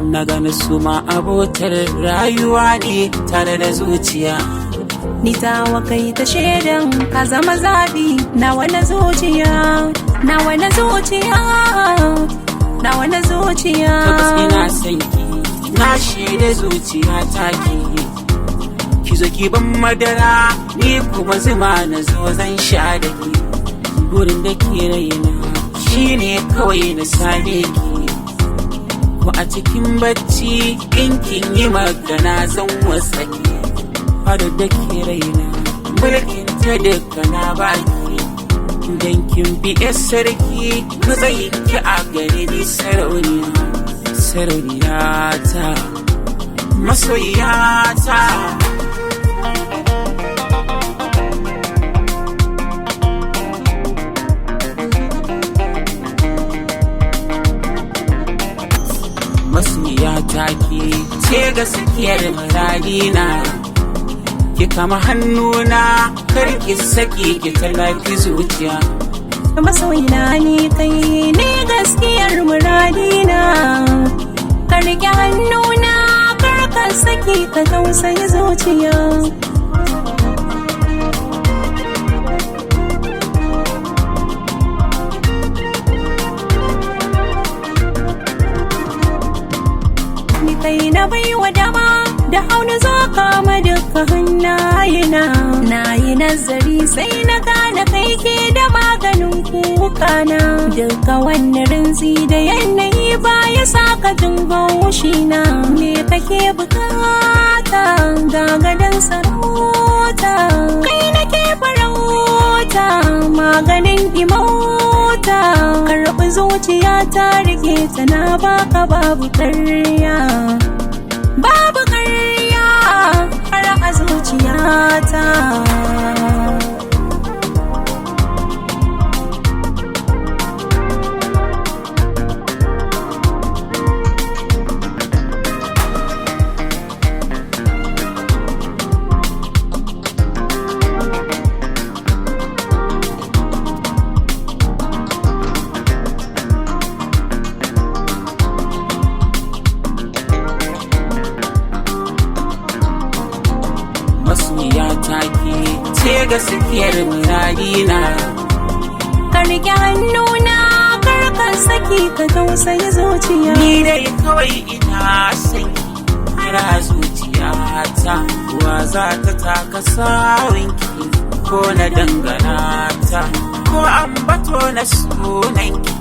Na gani su ma abotar rayuwa ne tare da zuciya. Ni tawa kai ta shaidan ka zama zaɓi nawa na zuciya, nawa na zuciya, nawa na zuciya. Tabbas ina son ki, na shaida zuciya ta ki. Ki zo ki ban madara, ni kuma zuma na zo zan sha da ki. Burin da ke raina shine kawai na same ki. Ko a cikin bacci in kin yi magana zan wasake. Fadar da ke raina mulkin ta duka na baki. Dan kin fi 'yar sarki matsayin ki a gare ni sarauniya, sarauniya ta, masoyiya ta. Masoyiya ta ke ce gaskiyar muradina. Ki kama hannuna kar ki saki ki tallafi zuciya. Masoyina ni kai ne gaskiyar muradina. Ka riƙe hannuna kar ka saki ka tausayi zuciya. Ni kai na baiwa dama da haunu zo kama duka hannayena. Na yi nazari sai na gane kai ke da maganin kukana. Duka wani rinzi da yanayi ba ya saka jin na. Me kake bukata ga gadon sarauta? Kai nake farauta maganin imauta. Karɓi zuciya ta rike ta na baka babu karya. Babu ƙarya har a zuciyata. Masoyiya ta ke ce gaskiyar muradina. Ka riƙe hannuna kar ka saki ka tausayi zuciya. Ni dai kawai ina son ki har a zuciyata. Wa za ta taka sawunki ko na dangana ta, ko ambato na sunanki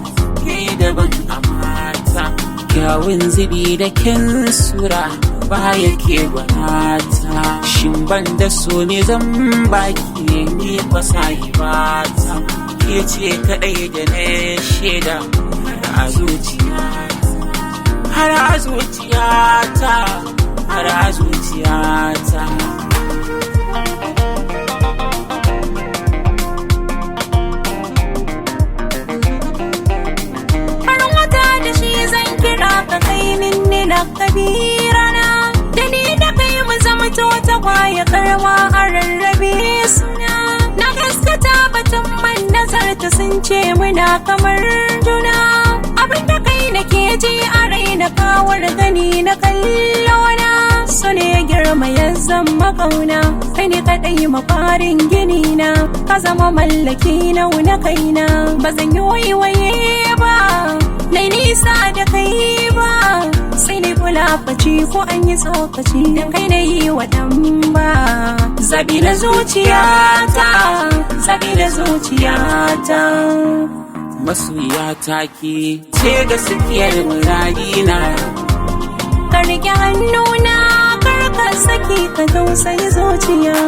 ke daban amata. Kyawun zubi da kyan sura baya ke gwanata. Shin ban da so ne zan baki ni kwa sahibata? Ke ce kaɗai da na shaida har a zuciyata, har a zuciyata, har a zuciyata. Farin wata da shi zan kira ka kai minni na kabirana. Da ni da kai mu zama ta kwaya karma a rarrabe suna. Na gaskata batun man nazarta sun ce muna kamar juna. Abin da kai nake ji a raina kawar gani na kallona. Su ne girma ya zama kauna, kai ne kaɗai mafarin gini na. Ka zama mallaki na na kaina, ba zan yi waiwaye ba. Nai nisa da kai ba, sai ne kula faci ko an yi tsokaci da kai na yi wa ɗan ba. Zabi na zuciyata, zabi na zuciyata. Masoyiya ta ke ce gaskiyar muradina. Ka riƙe hannuna kar ka saki ka tausayi zuciya.